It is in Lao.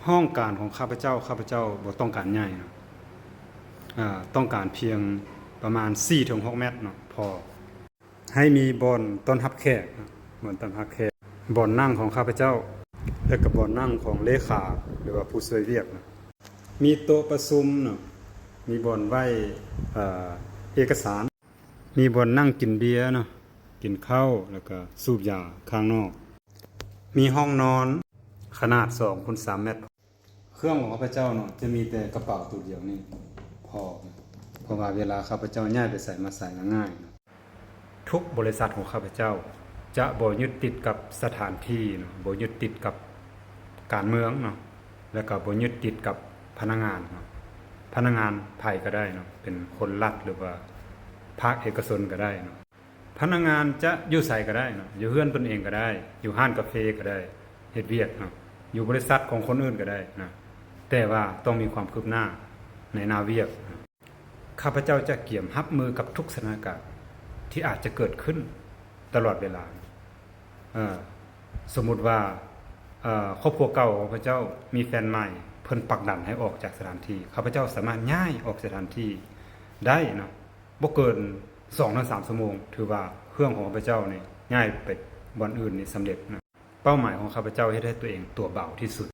ຫ້ອງການຂອງຂ້າພະເຈົ້າ, ຂ້າພະເຈົ້າບໍ່ຕ້ອງການໃຫຍ່ເນາະ, ເອີ ຕ້ອງການພຽງປະມານສີ່ເຖິງຫົກແມັດເນາະ ພໍ. ໃຫ້ມີບ່ອນຕ້ອນຮັບແຂກເນາະ, ບ່ອນຕ້ອນຮັບແຂກ, ບ່ອນນັ່ງຂອງຂ້າພະເຈົ້າ ແລະກໍບ່ອນນັ່ງຂອງເລຂາ ຫຼືວ່າຜູ້ຊ່ວຍວຽກເນາະ. ມີໂຕະປະຊຸມເນາະ, ມີບ່ອນໄວ້ ເອີ ເອກະສານ, ມີບ່ອນນັ່ງກິນເບຍເນາະ, ກິນເຂົ້າ ແລ້ວກໍສູບຢາຂ້າງນອກ. ມີຫ້ອງນອນຂະໜາດສອງຄູນສາມແມັດ. ເຄື່ອງຂອງຂ້າພະເຈົ້າເນາະ ຈະມີແຕ່ກະເປົາໂຕດຽວນີ້ພໍ, ເພາະວ່າເວລາຂ້າພະເຈົ້າຍ້າຍໄປໃສມາໃສກໍງ່າຍເນາະ. ທຸກບໍລິສັດຂອງຂ້າພະເຈົ້າຈະບໍ່ຍຶດຕິດກັບສະຖານທີ່ເນາະ, ບໍ່ຍຶດຕິດກັບການເມືອງເນາະ, ແລ້ວກໍບໍ່ຍຶດຕິດກັບພະນັກງານເນາະ. ພະນັກງານໃຜກໍໄດ້ເນາະ, ເປັນຄົນລັດ ຫຼືວ່າພາກເອກະຊົນກໍໄດ້ເນາະ. ພະນັກງານຈະຢູ່ໃສກໍໄດ້ເນາະ, ຢູ່ເຮືອນຕົນເອງກໍໄດ້, ຢູ່ຮ້ານກາເຟກໍໄດ້, ເຮັດວຽກເນາະ, ຢູ່ບໍລິສັດຂອງຄົນອື່ນກໍໄດ້ນະ, ແຕ່ວ່າຕ້ອງມີຄວາມຄືບໜ້າໃນໜ້າວຽກນະ. ຂ້າພະເຈົ້າຈະກຽມຮັບມືກັບທຸກສະຖານະການທີ່ອາດຈະເກີດຂຶ້ນຕະຫຼອດເວລາ. ເອີ ສົມມຸດວ່າ ເອີ ຄອບຄົວເກົ່າຂອງຂ້າພະເຈົ້າມີແຟນໃໝ່, ເພິ່ນປັກດັນໃຫ້ອອກຈາກສະຖານທີ່, ຂ້າພະເຈົ້າສາມາດຍ້າຍອອກສະຖານທີ່ໄດ້ເນາະ, ບໍ່ເກີນສອງເຖິງສາມຊົ່ວໂມງ ຖືວ່າເຄື່ອງຂອງຂ້າພະເຈົ້ານີ້ຍ້າຍໄປບ່ອນອື່ນນີ້ສຳເລັດນະ. ເປົ້າໝາຍຂອງຂ້າພະເຈົ້າເຮັດໃຫ້ຕົວເອງຕົວເບົາທີ່ສຸດ